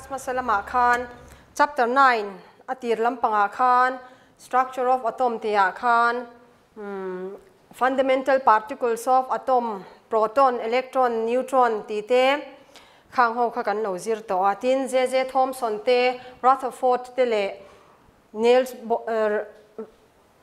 Hmasa lamah khan chapter 9 a tir lampangah khan structure of atom tihah khan fundamental particles of atom proton, electron, neutron tih te khang ho kha kan lo zir tawh a. Tin, JJ Thomson te, Rutherford te leh Niels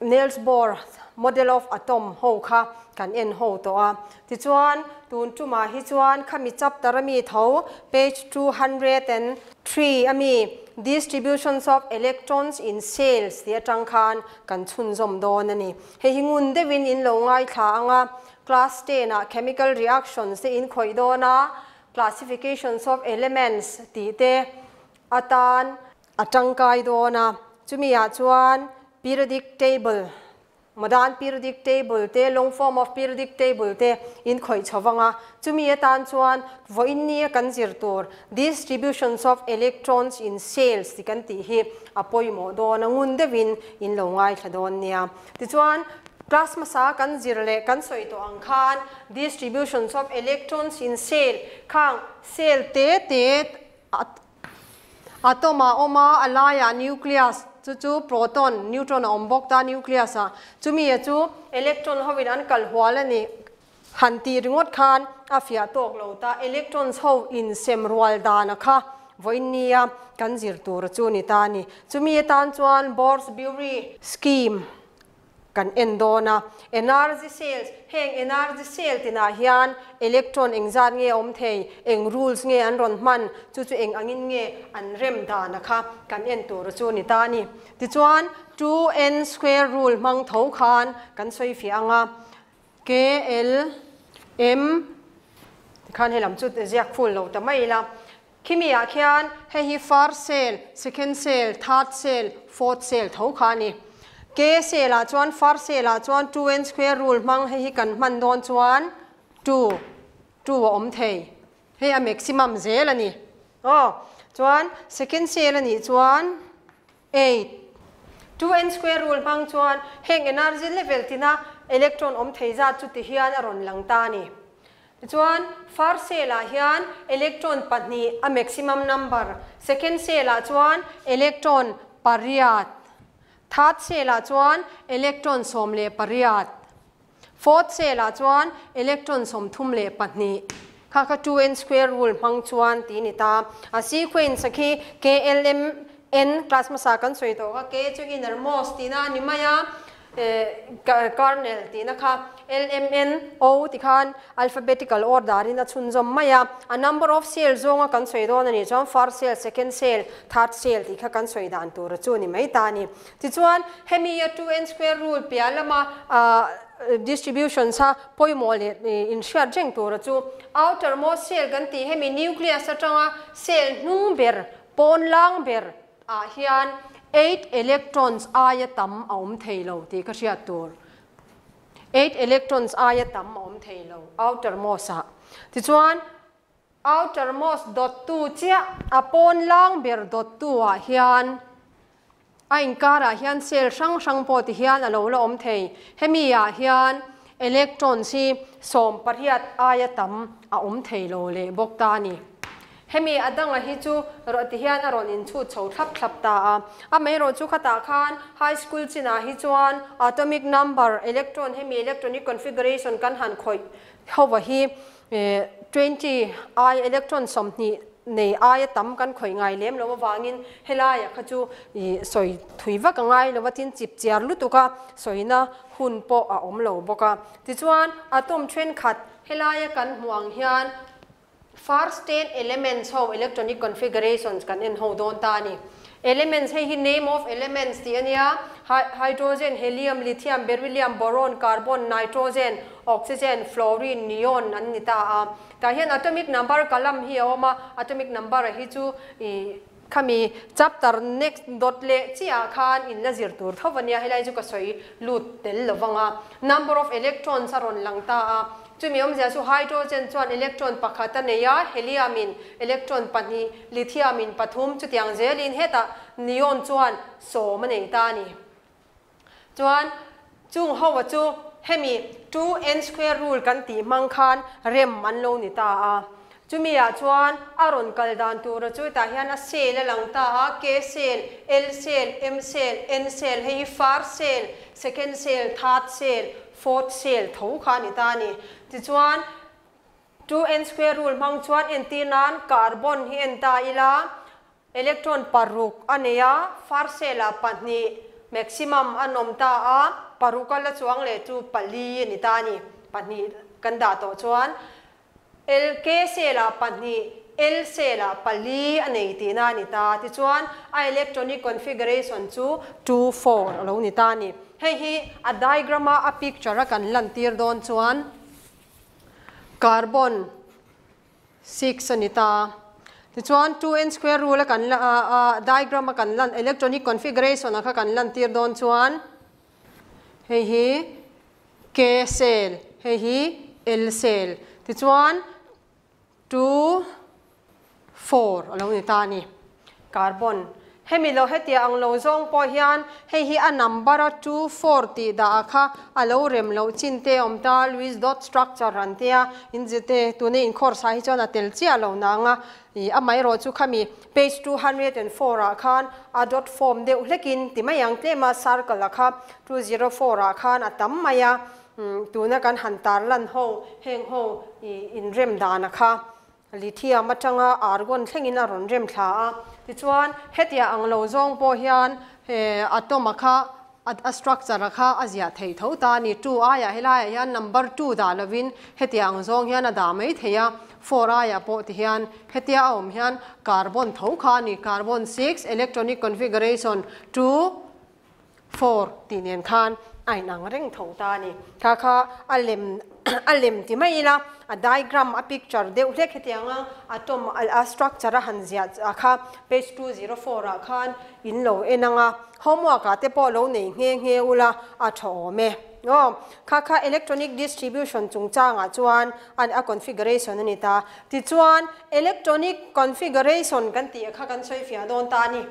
Niels Bohr model of atom ho kha kan en ho tawh a. Tichuan, tun tumah hi chuan khami chapter a mi tho page 203 a mi distributions of electrons in cells tih atang khan kan chhunzawm dawn a ni. Hei hi ngun deuhin in lo ngaithla ang a, class 10 ah chemical reactions te in khawih dawn a, classifications of elements tih te atan a tangkai dawn a, chumi ah chuan periodic table, modern periodic table te, long form of periodic table te in khawih chho vang a, chumi atan chuan vawiin nia kan zir tur distributions of electrons in cells tih kan tih hi a pawimawh dawn a, ngun deuhin in lo ngaithla dawn nia. Tichuan, class hmasa kan zir leh kan sawi tawh ang khan distributions of electrons in cell khang cell te te Atom a awm a, a laiah nucleus, chu chu proton, neutron a awm bawk ta nucleus ah. Chumi a chu electron ho in an kal hual a ni. Han tih ringawt khan a fiah tawk lo ta, electrons ho in sem rual dan a kha vawiin nia kan zir tur a chu ni ta a ni. Chumi atan chuan Bohr's-Bury scheme Kan en dawn a, energy cells, heng energy cell tinah hian electron engzat nge awm thei, eng rules nge an rawn hman, chu chu eng angin nge an rem dan a kha kan en tur chu ni ta a ni. Tichuan, 2n square rule hmang tho khan kan sawi fiah ang a, K, L, M tikhan helam chu ziak full lo ta mai ila. Khimi ah khian hei hi first cell, second cell, third cell, fourth cell tho kha a ni. K cell ah chuan first cell ah chuan 2n square rule hmang hei hi kan hman dawn chuan 2, 2 a awm thei. Hei a maximum zel a ni. Aw, chuan second cell a nih chuan 8. 2n square rule hmang chuan heng energy level tina electron awm thei zat chu ti hian a rawn lang ta a ni. Tichuan, first cell ah hian electron pahnih a maximum number, second cell ah chuan electron pariat, third cell ah chuan electron 18, fourth cell ah chuan electron 32. Kha kha 2n square rule hmang chuan ti ni ta. A sequence a khi K, L, M, N class hmasa kan sawi tawh kha K chu innermost tihna a ni mai a. Kernel tihna kha L, M, N, O ti khan alphabetical order in a chhunzawm mai a, a number of cell zawnga kan sawi dawn a nih chuan first cell, second cell, third cell tih kha kan sawi dan tur chu a ni mai ta a ni. Tichuan, hemi a 2n square rule piah lama distributions a pawimawh leh inhriat reng tura chu outermost cell kan tih hemi nucleus atanga cell hnung ber, pawn lang ber ah hian 8 electrons aia tam a awm thei lo tih ka hriat tur. 8 electrons aia tam a awm thei lo outermost ah. Tichuan, outermost dawt tu chiah a pawn lang ber dawt tu ah hian a inkar ah hian cell hrang hrang pawh ti hian a lo la awm thei. Hemi ah hian electrons hi 18 aia tam a awm thei lo leh bawk ta a ni. Hemi a danga hi chu rawh ti hian a rawn inchhut chho thlap thlap ta a. Amaherawhchu khatah khan high school chinah hi chuan atomic number, electron hemi electronic configuration kan han khawih hova hi 20 ai electron 20 nei aia tam kan khawih ngai lem lo avangin helaia kha chu sawi thui vak a ngai lo a, tin chip chiar lutuk a sawina hun pawh a awm lo bawk a. Tichuan atom thenkhat helaia kan hmuh ang hian First 10 elements ho electronic configurations kan en ho dawn ta a ni. Elements hei hi name of elements tih a nia, hydrogen, helium, lithium, beryllium, boron, carbon, nitrogen, oxygen, fluorine, neon an ni ta a. Tah hian atomic number column hi a awm a, atomic number hi chu ih khami chapter next dawt leh chiah ah khan in la zir tur tho a nia, helai chu ka sawi lut tel lo vang a. Number of electrons a rawn lang ta a, chumi awmzia chu hydrogen chuan electron pakhat a nei a, helium in electron pahnih, lithium in pathum, chutiang zelin hetah neon chuan 10 a nei ta a ni. Chuan chung ho a chu hemi 2n square rule kan tih hmang khan rem an lo ni ta a. Chumi ah chuan a rawn kal dan tura chu tah hian a cell a lang ta a, K cell, L cell, M cell, N cell, hei hi first cell, second cell, third cell, fourth cell tho kha a ni ta a ni. Tichuan 2n square rule hmang chuan entir nan carbon hi en ta ila, electron paruk a nei a, first cell ah pahnih maximum an awm ta a, paruk a la chuang leh chu pali a ni ta a ni, pahnih kan dah tawh chuan. L K cell ah pahnih, L cell ah pali a nei tihna a ni ta. Tichuan, a electronic configuration chu 2, 4 a lo ni ta a ni. Hei hi a diagram a a picture a kan lantir dawn chuan carbon 6 a ni ta. Tichuan, 2n square rule a kan a diagram a kan lan electronic configuration a kha kan lantir dawn chuan hei hi K cell, hei hi L cell. Tichuan 2, 4 a lo ni ta a ni. Carbon. Hemi lo hetia ang lo zawng pawh hian hei hi a number a 2, 4 tih dah a kha a lo rem lo chin te awm ta, Lewis dot structure an tia in zete tuna inkhawr sa hi chuan a tel chiah lo nanga i amah erawh chu khami page 204 ah khan a dot form deuh hlekin ti mai ang tlema circle a kha 204 ah khan a tam mai a, tuna kan han tar lan ho heng ho i in rem dan a kha lithium atanga argon thlengin a rawn rem thla a. Tichuan hetia ang lo zawng pawh hian atom a kha a structure a kha a ziah thei tho ta ni. 2 aia helaiah hian number 2 dah lovin hetia ang zawng hian a dah mai thei a, 4 aia pawh ti hian hetia a awm hian carbon tho kha ni, carbon 6 electronic configuration 2, 4 tih nen khan a inang reng tho ta ni. Kha kha a lem a lem ti mai ila, a diagram a picture deuh hlek hetianga atom a structure a han ziah a kha page 204 ah khan in lo en anga, homework ah te pawh lo nei nghe nghe ula a tha awm e. O kha kha electronic distribution chungchangah chuan an a configuration ani ta. Tichuan electronic configuration kan tih kha kan sawi fiah dawn ta ni.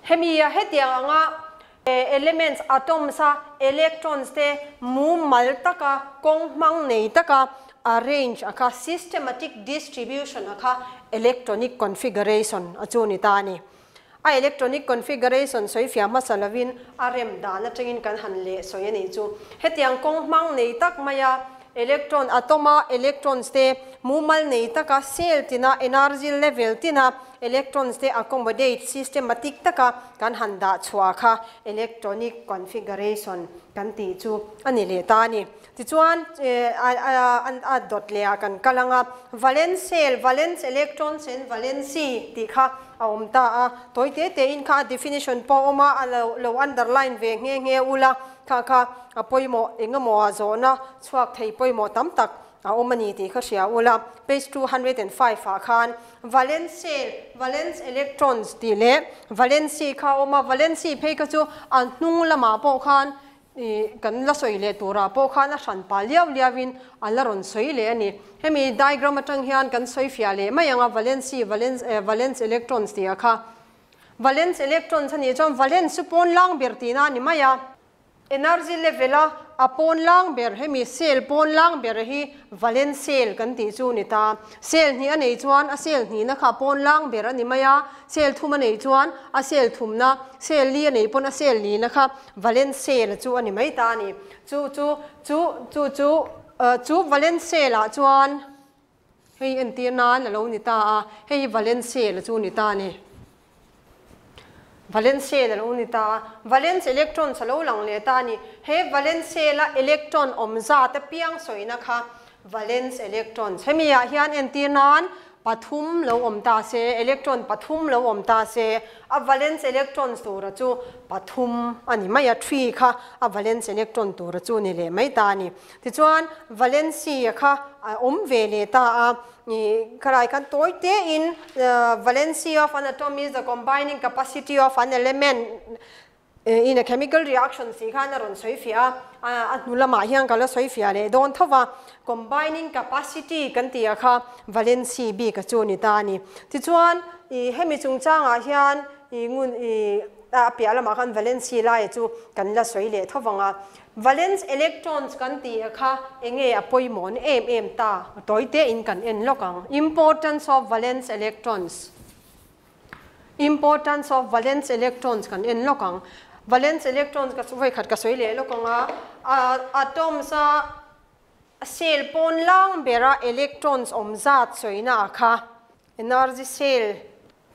Hemi a hetiang anga elements atoms a electrons te mumal taka kawng hmang nei taka arrange a kha systematic distribution a kha electronic configuration a chu ni ta ni. A electronic configuration soi fiah hmasa lovin a rem dan atangin kan han leh sawi ani chu. Hetiang kawng hmang nei tak maia electron atoma electrons te mumal nei taka cell tina energy level tina electrons te accommodate systematic taka kan han dah chhuah kha electronic configuration kan ti chu ani le ta ni. Tichuan a dot le a kan kalanga valence shell, valence electrons and valency ti kha a awm ta a. Toy te te in kha definition pawh awm a, a lo underline ve nge nge ula kha kha a pawimawh engemaw a zawhna chhuak thei pawimawh tam tak a awm ani tih kha hria ula. Page 205 ah khan valence shell, valence electrons tih leh valency kha awm a. Valency phei kha chu a hnung lamah pawh khan kan la sawi leh turah pawh khan a hran pa liau liauin a la rawn sawi leh ani. Hemi diagram atang hian kan sawi fiah leh mai anga valency, valence electrons tih a kha valence electrons ani chuan valence chu pawn lang ber tihna ani mai a. Energy level a a pawn lang ber, hemi cell pawn lang ber hi valence shell kan tih chu ni ta. Cell hnih a nei chuan a cell hnihna kha pawn lang ber ani mai a, cell thum a nei chuan a cell thumna, cell li a nei pawn a cell lina kha valence shell chu ani mai ta ni. Chu chu chu chu chu chu valence shell ah chuan hei entir nan a lo ni ta a, hei valence shell chu ni ta ni. Valence shell a lo ni ta, valence electrons a lo lang leh ta ni. He valence shell a electron awm zat a piang sawina kha valence electrons. Hemi ah hian entir nan pathum lo awm ta se, electron pathum lo awm ta se, a valence electrons tura chu pathum ani mai a, 3 kha a valence electron tura chu ni leh mai ta ni. Tichuan valency kha a awm ve leh ta a, ni kharai kan toy te in valency of an atom is the combining capacity of an element in a chemical reaction si khan a rawn sawi fiah a, a hnulama hian ka la sawi fiah leh dawn thova. Combining capacity kan ti a kha valency bi ka chu ni ta ni. Tichuan i hemi chungchangah hian i ngun i a piah lamah khan valency lai chu kan la sawi leh tho vang a. Valence electrons kan tih kha enge a pawimawh na em em ta tawi te in kan en lawk ang. Importance of valence electrons Importance of valence electrons kan en lawk ang. Valence electrons ka vawi khat ka sawi leh lawk ang a, atoms a cell pawn lang bera electrons awm zat sawina a kha. Energy cell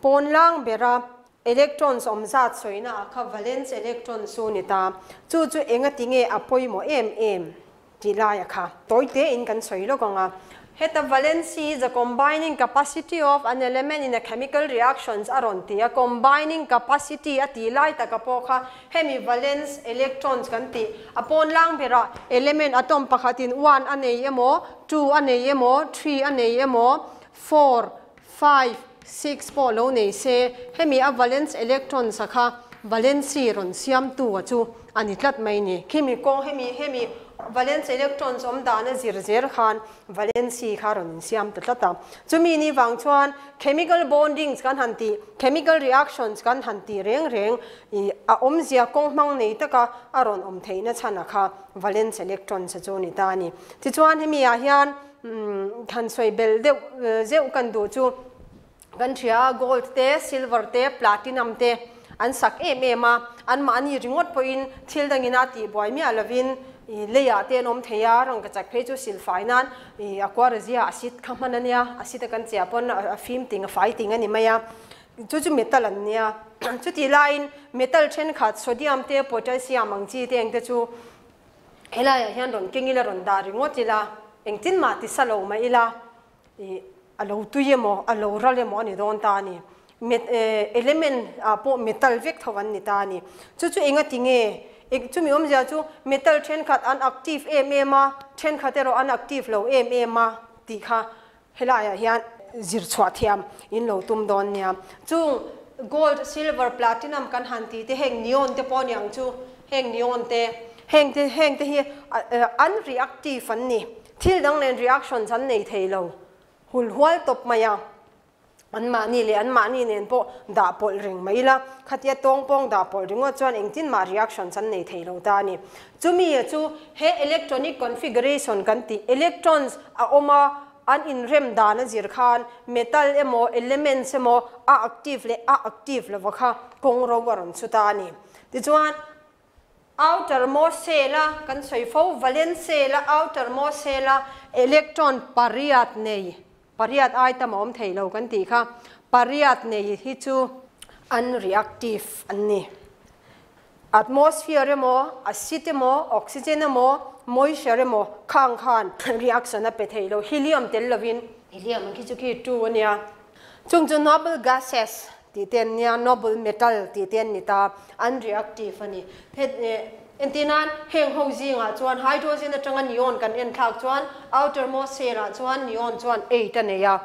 pawn lang bera electrons awm zat sawina a kha valence electrons chu ni ta. Chu chu enga tinge a pawimawh em em tih lai a kha. Tawi te in kan sawi lawk ang a. Heta valency is the combining capacity of an element in a chemical reactions a rawn ti a, combining capacity a tih lai taka pawh kha hemi valence electrons kan tih a pawn lang berah element atom pakhatin one a nei emaw, two a nei emaw, three a nei emaw, four, five, six pawh lo nei se, hemi a valence electrons a kha valency rawn siamtu a chu a ni tlat mai ni. Khimi kawng hemi hemi valence electrons awm dan a zir zel khan valency kha rawn insiam ta tlat a. Chumi ni vang chuan chemical bondings kan han tih, chemical reactions kan han tih reng reng i a awmzia kawng hmang nei taka a rawn awm theihna chhan a kha valence electrons a chu a ni ta a ni. Tichuan hemi ah hian han sawi bel deuh zeuh kan duh chu kan hria a, gold te, silver te, platinum te an sak em em a, anmahni ringawt pawhin thil dangin a tihbuai miah lovin leiah te an awm thei a, rangkachak phei chu silfai nan a kuarazia acid kha hman a nia, acid a kan chiah pawn a fim ting a fai ting a ni mai a, chu chu metal an nia. Chutih laiin metal thenkhat sodium te, potassium ang chi te ang te chu Helaiah hian rawn keng ila, rawn dah ringawt ila, engtin mah ti sa lo mah ila, ih a lo tui emaw, a lo ral emaw a ni dawn ta a ni. Met element ah pawh metal vek tho an ni ta a ni. Chu chu enga ti nge? Eng chumi awmzia chu metal thenkhat an active em em a, thenkhat erawh an active lo em em a tih kha helaiah hian zir chhuah thiam in lo tum dawn nia. Chung gold, silver, platinum kan han tih te heng neon te pawh aniang chu, heng neon te, heng te heng te hi an reactive an ni. Thil dang nen reactions an nei thei lo, hul hual tawp mai a. Anmahni leh anmahni nen pawh dah pawlh reng mai ila, khatia tawng pawng dah pawlh ringawt chuan engtin mah reactions an nei thei lo ta a ni. Chumi chu he electronic configuration kan tih, electrons a awm a, an inrem dan a zir khan metal emaw elements emaw a active leh a active lova kha kawng ro a rawn chhut a a ni. Tichuan, outermost shell a kan sawi fo, valence shell a outermost shell a electron pariat nei Pariat ai tam a awm thei lo kan tih kha. Pariat nei hi chu unreactive an ni. Atmosphere emaw, acid emaw, oxygen emaw, moisture emaw khang khan reaction a pe thei lo. Helium tel lovin. Helium ang khi chu khi two a nia. Chung chu noble gases tih te an nia, noble metal tih te an ni ta, unreactive a ni. Entir nan, heng ho zingah chuan hydrogen atanga neon kan en thlak chuan outermost shell-ah chuan neon chuan eight a nei a,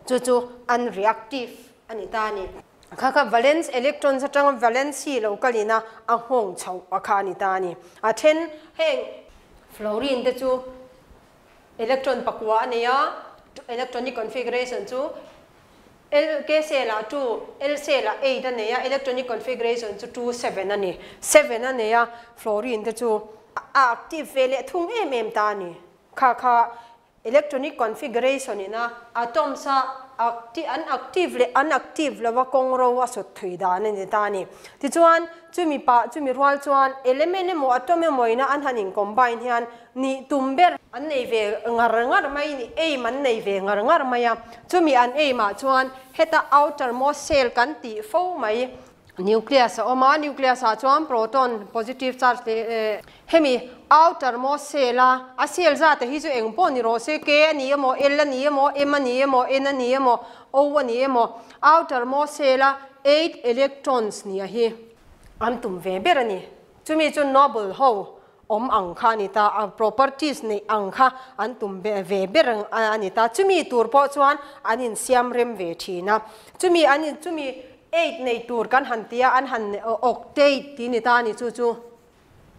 chu chu unreactive a ni ta a ni. Kha kha valence electrons atanga valency lo kalin a, a nghawng chhoh a kha a ni ta a ni. A then heng fluorine te chu electron pakua a nei a, electronic configuration chu L K cell ah two, L cell ah eight a nei a, electronic configuration chu two seven a ni. Seven a nei a, fluorine te chu a active ve leh thung em em ta a ni. Kha kha electronic configuration ina atoms a active an active leh unactive lova kawng ro a sut thui dan a ni ta a ni. Tichuan chumi pah chumi rual chuan element emaw atom emaw ina an han in combine hian Nih tum ber an nei ve ngar ngar mai ni, aim an nei ve ngar ngar mai a. Chumi an aim ah chuan heta outermost shell kan tih fo mai. Nucleus a awm a, nucleus ah chuan proton positive charge leh hemi outermost shell a, a shell zat te hi chu eng pawh ni rawh se, K a ni emaw, L a ni emaw, M a ni emaw, N a ni emaw, O a ni emaw, outermost shell a eight electrons nia hi an tum ve ber a ni. Chumi chu noble ho awm ang kha a ni ta, a properties neih ang kha an tum ve ber a ni ta. Chumi tur pawh chuan an insiam rem ve thin a. Chumi an in chumi eight nei tur kan han ti a, an han octet tih ni ta a ni chu chu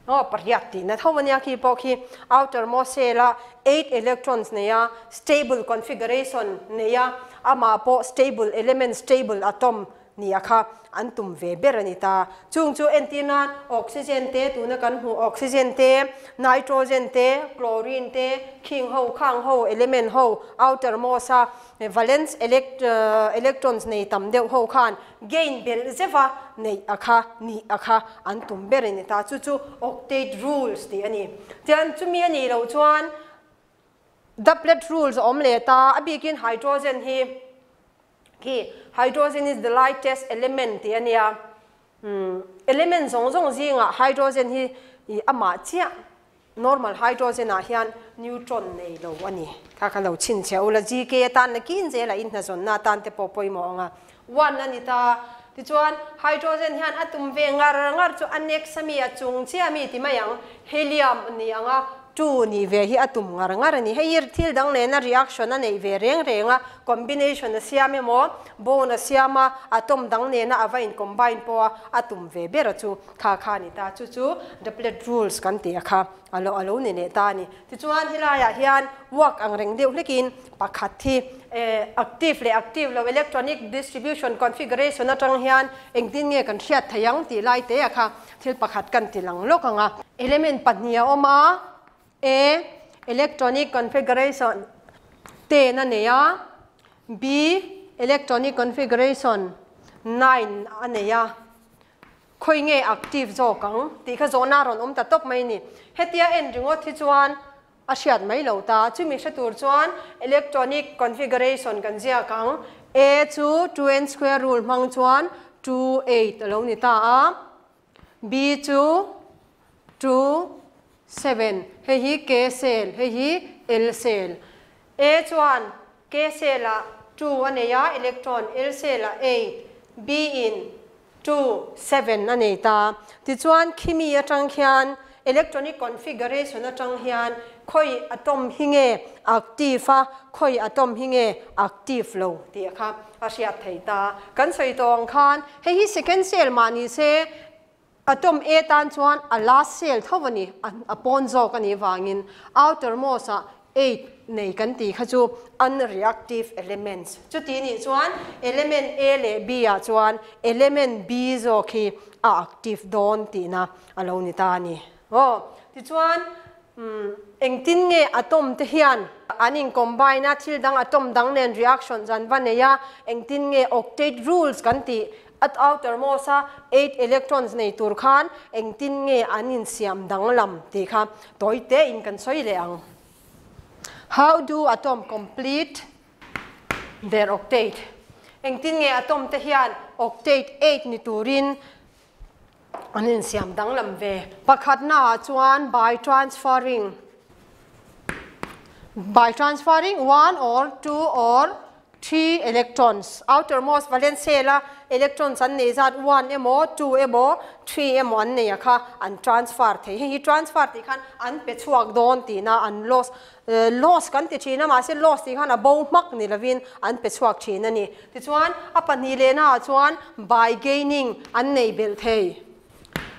aw pariat tihna tho a nia khi pawh khi outermost shell a eight electrons nei a, stable configuration nei a, amah pawh stable element stable atom. Ni a kha an tum ve ber a ni ta. Chung chu entir nan oxygen te, tuna kan hmuh oxygen te, nitrogen te, chlorine te, khing ho, khang ho, element ho, outermost a valence electrons nei tam deuh ho khan gain belh zeuh a neih a kha, nih a kha an tum ber a ni ta. Chu chu octet rules tih a ni. Chuan chumi a nih loh chuan doublet rules a awm leh ta, a bikin hydrogen hi Khi hydrogen is the lightest element tih a nia. Umm element zawng zawng zingah hydrogen hi ih amah chiah normal hydrogen ah hian neutron nei lo a ni. Kha kha lo chhinchhiah ula GK atan la kin zelah in hnazawnna atan te pawh pawimawh ang a. One a ni ta. Tichuan hydrogen hian a tum ve ngar ngar chu a next ami a chung chiah ami ti mai ang. Helium a ni ang a, two nih ve hi a tum ngar ngar a ni. Hei hi thil dang nena reaction a neih ve reng reng a, combination a siam emaw, bond a siam a, atom dang nena a va in combine pawh a, a tum ve ber a chu kha kha a ni ta. Chu chu duplet rules kan tih a kha a lo a lo ni leh ta a ni. Tichuan helaiah hian work ang reng deuh hlekin pakhat hi active leh active lo electronic distribution configuration atang hian engtin nge kan hriat thei ang tih lai te a kha Thil pakhat kan ti lang lawk ang a. Element pahnih a awm a, A, electronic configuration ten a nei a, B, electronic configuration nine a nei a. Khawi nge active zawk ang tih kha zawhna a rawn awm ta tawp mai a ni. Hetia en ringawt hi chuan a hriat mai lo ta. Chumi hre tur chuan electronic configuration kan ziak ang. A chu 2n square rule hmang chuan 2 8 a lo ni ta a, B chu 2 7, hei hi K cell, hei hi L cell. A chuan K cell ah 2 a nei a, electron, L cell ah 8, B in 2 7 a nei ta. Tichuan khimi atang khian electronic configuration atang hian khawi atom hi nge active a, khawi atom hi nge active lo tih kha a hriat thei ta. Kan sawi tawh ang khan hei hi second cell mah ni se atom A tan chuan a last cell tho a ni, a pawn zawk a nih vangin outermost ah 8 nei kan tih kha chu unreactive elements. Chuti nih chuan element A leh B ah chuan element B zawk hi a active dawn tihna a lo ni ta a ni. Aw, tichuan engtin nge atom te hian an in combine a, thil dang atom dang nen reactions an va nei a, engtin nge octet rules kan tih At outermost a 8 electrons nei tur khan engtin nge an insiam danglam tih kha tawi tein kan sawi leh ang. How do atom complete their octet? Engtin nge atom te hian octet 8 ni turin an insiam danglam ve? Pakhatna ah chuan by transferring by transferring one or two or 3 electrons, outermost valence shell a electrons an nei zat one emaw, two emaw, three emaw an nei a kha an transfer thei. Hei hi transfer tih khan an pe chhuak dawn tihna an loss, loss kan ti thin a mahse loss tih khan a bo hmak ni lovin an pe chhuak thin a ni. Tichuan a pahnih lehna ah chuan by gaining an nei belh thei.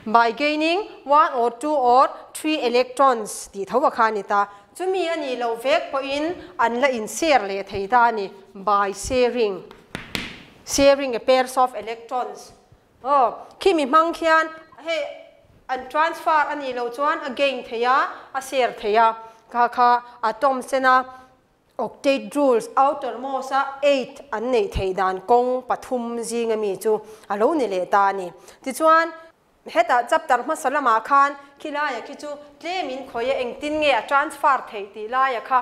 By gaining one or two or three electrons tih tho a kha a ni ta. Chumi a nih loh vek pawhin an la in share leh thei ta a ni. By sharing, sharing a pairs of electrons. Aw, khimi hmang khian hei an transfer a nih loh chuan a gain thei a, a share thei a. Kha kha atom sena Octet rules outermost a 8 an neih theih dan kawng pathum zinga mi chu a lo ni leh ta a ni. Tichuan, hetah chapter hmasa lamah khan khi laia khi chu tlem in khawi a engtin nge a transfer theih tih laia kha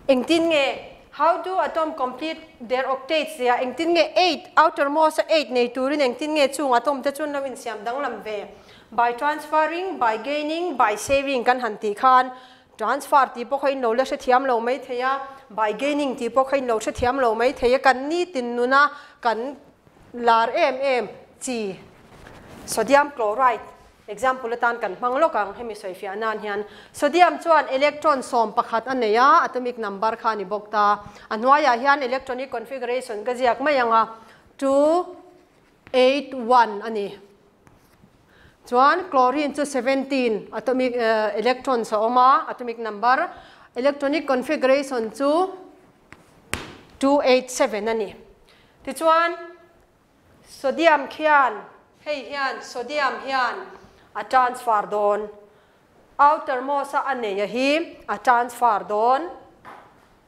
engtin nge how do atom complete their octets tia engtin nge 8 outermost a 8 nei turin engtin nge chung atom te chu an lo insiam danglam ve by transferring, by gaining, by saving kan han tih khan Transfer tih pawh kha in lo la hrethiam lo mai thei a, by gaining tih pawh kha in lo hrethiam lo mai thei a, kan nitin nuna kan lar em em chi sodium chloride example atan kan hmang lawk ang hemi sawifiah nan hian sodium chuan electron 11 a nei a, atomic number kha a ni bawk ta, a hnuaiah hian electronic configuration ka ziak mai ang a, 2 8 1 a ni. Chuan chlorine chu 17 atomic electrons a awm a, atomic number, electronic configuration chu 2 8 7 a ni. Tichuan. Sodium khian hei hian sodium hian a transfer dawn. Outermost a a nei a hi a transfer dawn.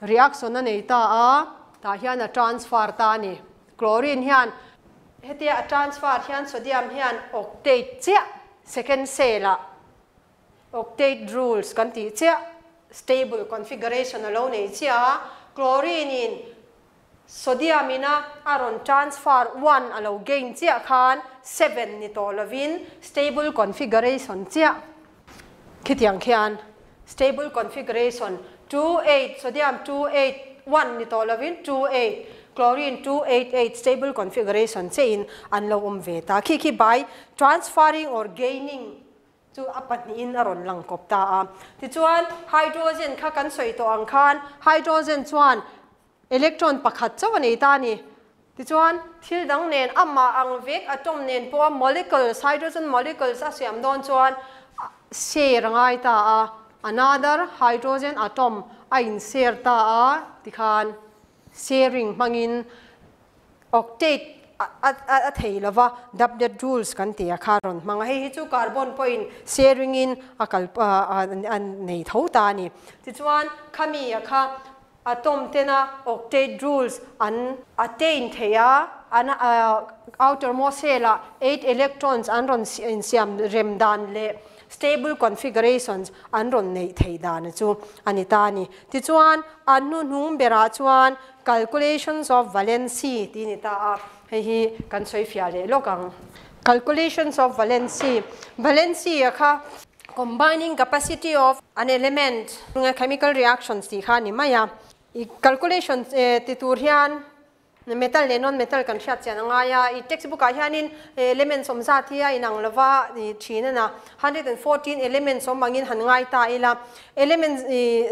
Reaction a nei ta a, tah hian a transfer ta a ni. Chlorine hian hetia a transfer hian sodium hian octet chiah second cell ah octet rules kan tih chiah stable configuration a lo nei chiah a, chlorine in Sodium ina a rawn transfer one a lo gain chiah khan seven ni tawh lovin stable configuration chiah khitiang khian stable configuration 2 8 sodium 2 8 1 ni tawh lovin 2 8 chlorine 2 8 8 stable configuration chiahin an lo awm ve ta. Khi khi by transferring or gaining chu a pahnihin a rawn lang kawp ta a. Tichuan hydrogen kha kan sawi tawh ang khan hydrogen chuan Electron pakhat chauh a nei ta a ni. Tichuan, thil dang nen amah ang vek atom nen pawha molecules, hydrogen molecules a siam dawn chuan share a ngai ta a, another hydrogen atom a in share ta a tikhan sharing hmangin octet a thei lova doublet rules kan tih a kha a rawn hmang a, hei hi chu carbon pawhin sharing in a kal a nei tho ta a ni. Tichuan, khami a kha Atom tena octet rules an attain thei a, an outermost shell-ah 8 electrons an rawn insiam rem dan leh stable configurations an rawn neih theih dan chu a ni ta a ni. Tichuan, an hnuhnung berah chuan calculations of valency tih a ni ta a, hei hi kan sawi fiah leh lawk ang. Calculations of valency, Valency-a kha Combining capacity of an element chemical reactions tih kha a ni mai a. I calculation ti tur hian metal leh non-metal kan hriat chian a ngai a. I textbook ah hianin elements awm zat hi a inang lova thin a na. 114 elements awm angin han ngai ta ila. Elements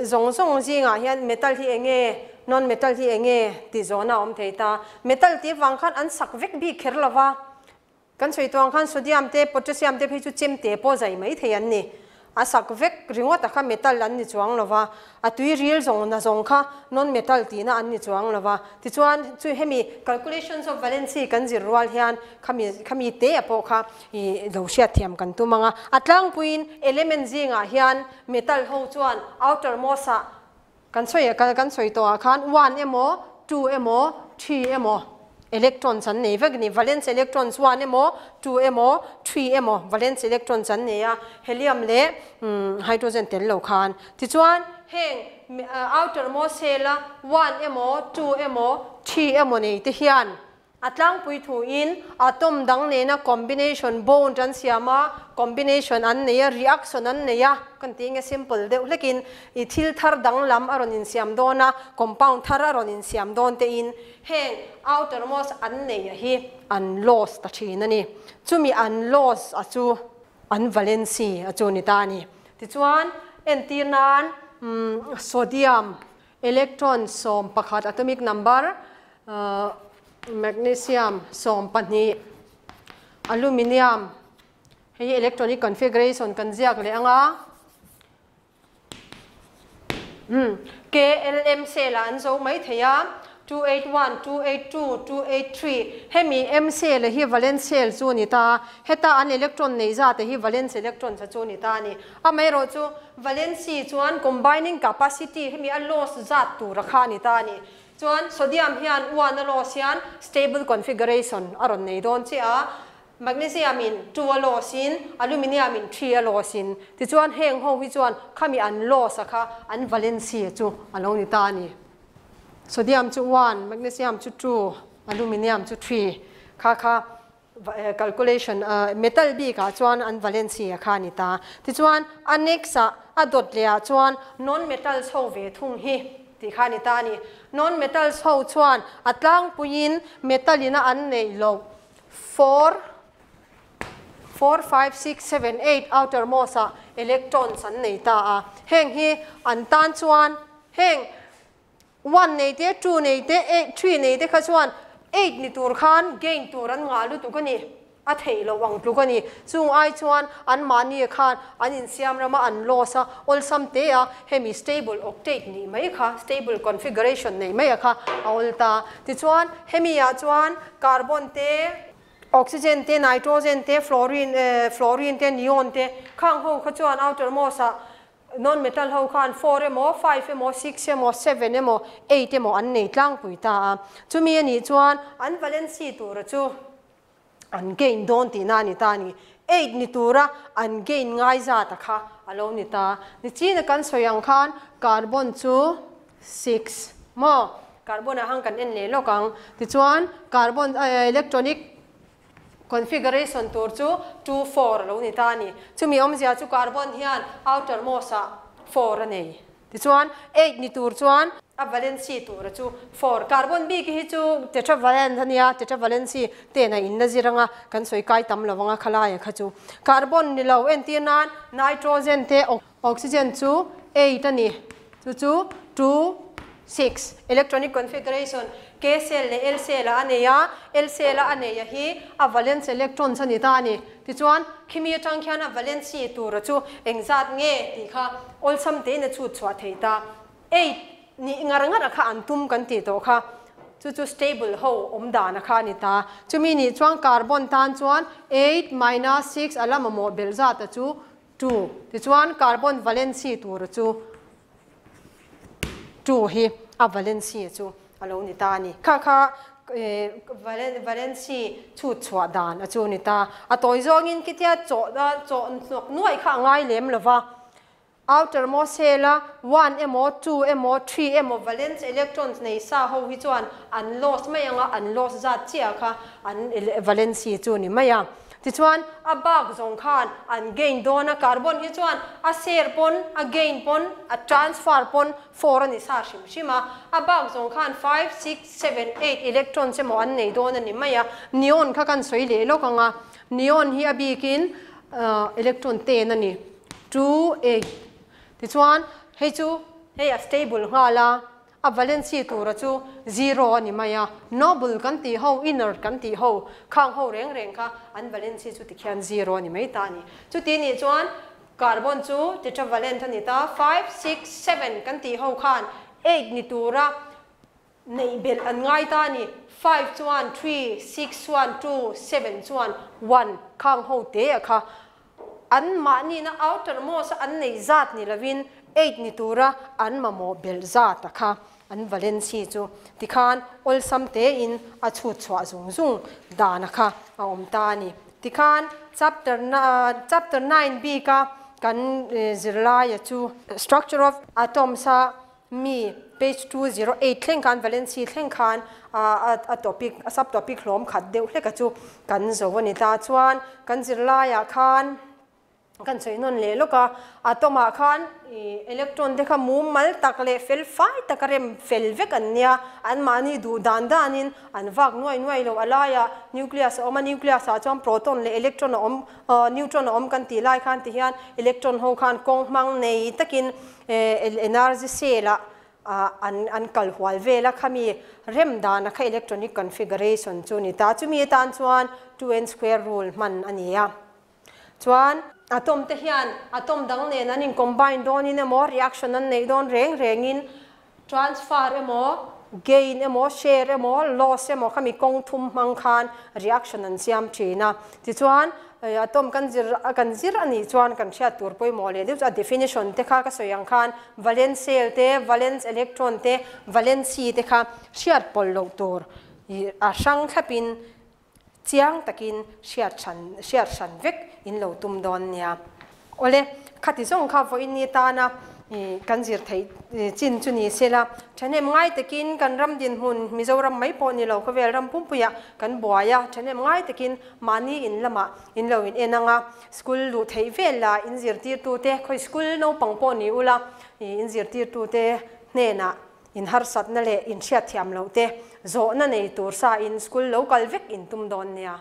zawng zawng zingah hian metal hi eng nge, non-metal hi eng nge tih zawhna a awm thei ta. Metal tih avang khan an sak vek bik kher lova. Kan sawi tuang khan sodium te, potassium te phei chu chem te pawh zai mai thei an ni. A sak vek ringawt a kha metal an ni chuang lo va, a tui ril zawng na zawng kha non metal tihna an ni chuang lo va. Tichuan chu hemi calculations of valency kan zir rual hian khami khami te a pawh kha i lo hriatthiam kan tum ang a. A tlangpuiin element zingah hian metal ho chuan outermost ah Kan sawi kan sawi tawh ah khan one emaw, two emaw, three emaw electrons an nei vek a ni. Valence electrons one emaw, two emaw, three emaw valence electrons an nei a, helium leh hydrogen tel lo khan. Tichuan heng outermost shell a one emaw, two emaw, three emaw nei te hian A tlangpui thuin atom dang nena combination bond an siam a, combination an nei a, reaction an nei a, kan tih nge simple deuh hlekin i thil thar danglam a rawn insiam dawn a, compound thar a rawn insiam dawn tein heng outermost an nei a hi an loss ta thin a ni. Chumi an loss a chu an valency a chu ni ta a ni. Tichuan entir nan sodium Electron 11 atomic number, magnesium 12, aluminium, hei hi electronic configuration kan ziak leh ang a, KLM cell ah an zo mai thei a, 281, 282, 283, hemi M cell hi valence cell chu a ni ta a, heta an electron neih zat hi valence electrons a chu a ni ta a ni. Amaherawhchu, valency chuan combining capacity hemi a loss zat tur a kha a ni ta a ni. Chuan sodium hian one a loss hian stable configuration a rawn nei dawn chiah a, magnesium in two a loss in, aluminium in three a loss in. Tichuan heng ho hi chuan khami an loss a kha an valency chu a lo ni ta a ni. Sodium chu one, magnesium chu two, aluminium chu three kha kha Calculation metal bik ah chuan an valency a kha a ni ta. Tichuan a next ah a dawt leh ah chuan non metals ho ve thung hi tih kha a ni ta a ni. Non metals ho chuan a tlangpuiin metal in a an neih loh four, four, five, six, seven, eight outermost ah electrons an nei ta a. Heng hi an tan chuan heng One nei te, two nei te, eight, three nei te kha chuan eight ni tur khan gain tur an ngah lutuk a ni, a theih loh ang tluk a ni. Chung ai chuan an mahni khan an insiam rama an loss a, awlsam te a hemi stable octet nih mai kha, stable configuration neih mai a kha a awl ta. Tichuan hemi ah chuan carbon te, Oxygen te, nitrogen te, fluorine, fluorine te, neon te, khang ho kha chuan outermost ah non-metal ho khan 4 emaw, 5 emaw, 6 emaw, 7 emaw, 8 emaw an nei tlangpui ta a. Chumi a nih chuan an valency tura chu an gain dawn tihna a ni ta a ni. 8 ni tura an gain ngai zat a kha a lo ni ta. Nichina kan sawi ang khan carbon chu 6 maw? Carbon ah hang kan en leh lawk ang. Tichuan carbon electronic configuration tur chu 2, 4 a lo ni ta a ni. Chumi awmzia chu carbon hian outermost ah 4 a nei. Tichuan 8 ni tur chuan a valency tura chu 4. Carbon bik hi chu tetravalent a nia, tetravalency ten a in la zir anga kan sawi kai tam lo anga khalai a kha chu. Carbon ni lo entir nan nitrogen te oxygen chu 8 a ni. Chu chu 2, 6. Electronic configuration K cell leh L cell ah a nei a, L cell a a nei a hi a valence electrons a ni ta a ni. Tichuan khimi atang khian a valency tura chu engzat nge tih kha awlsam tein a chhut chhuah thei ta. 8 nih ngar ngar a kha an tum kan tih tawh kha chu chu stable ho awm dan a kha a ni ta. Chumi nih chuan carbon tan chuan 8 minus 6 a la mamawh belh zat a chu 2. Tichuan carbon valency tura chu 2 hi a valency chu a lo ni ta a ni. Kha kha valency chhut chhuah dan a chu ni ta. A tawi zawngin khitia chawh chawh hnawk nuaih kha a ngai lem lova. Outermost shell a 1 emaw 2 emaw 3 emaw valence electrons nei sa ho hi chuan an loss mai anga an loss zat chiah kha an valency chu ni mai a. Tichuan a bak zawng khan an gain dawn a, carbon hi chuan a share pawn a gain pawn a transfer pawn 4 a ni sa hrim hrim a, a bak zawng khan 5, 6, 7, 8 electrons emaw an nei dawn a ni mai a. Neon kha kan sawi leh lawk anga, neon hi a bikin electron 10 a ni, 2, 8. Tichuan hei chu hei a stable nghal a, a valency tura chu 0 a ni mai a. Noble kan tih ho, inert kan tih ho, khang ho reng reng kha an valency chu tikhian 0 a ni mai ta a ni. Chuti nih chuan carbon chu tetravalent a ni ta, 5, 6, 7 kan tih ho khan 8 ni tura nei belh an ngai ta a ni. 5 chuan 3, 6 chuan 2, 7 chuan 1 khang ho te a kha an mahni na outermost an nei zat ni lovin 8 ni tura an mamawh belh zat a kha an valency chu tikhan awlsam te in a chhut chhuah zung zung dan a kha a awm ta a ni. Tikhan chapter chapter 9 b ka kan zirlai a chu structure of atoms a mi page 208 thleng khan valency thleng khan a topic a subtopic hlawm khat deuh hlek a chu kan zo a ni ta. Chuan kan zirlai ah khan kan sawi nawn leh lawk a, atom ah khan electron te kha mum mal tak leh fel fai tak a rem fel vek an nia, an mahni duh dan danin an vak nuai nuai lo. A laiah nucleus a awm a, nucleus ah chuan proton leh electron a awm, neutron a awm kan tih lai khan ti hian electron ho khan kawng hmang nei takin energy cell ah an an kal hual vel a, khami rem dan a kha electronic configuration chu ni ta. Chumi atan chuan 2n square rule hman a ni a. Chuan atom te hian atom dang nen an in combine dawnin emaw reaction an nei dawn reng rengin transfer emaw gain emaw share emaw loss emaw khami kawng thum hmang khan reaction an siam thin a. Tichuan atom kan zir kan zir a nih chuan kan hriat tur pawimawh leh deuh chu a definition te kha ka sawi ang khan valence shell te, valence electron te, valency te kha hriat pawlh loh tur a hrang thlapin chiang takin hriat hran hriat hran vek in lo tum dawn nia. Awle, khati zawng kha vawiin ni tana kan zir theih chin chu ni sela, thahnem ngai takin kan ram dinhmun Mizoram mai pawh ni lo khawvel ram pumpuiah kan buai a, thahnem ngai takin mahni in lamah in lo in en anga, school luh theih vel la in zirtirtute khawi school naupang pawh ni ula in zirtirtute hnenah in harsatna leh in hriat thiam loh te zawhna nei tur sa in school lo kal vek in tum dawn nia.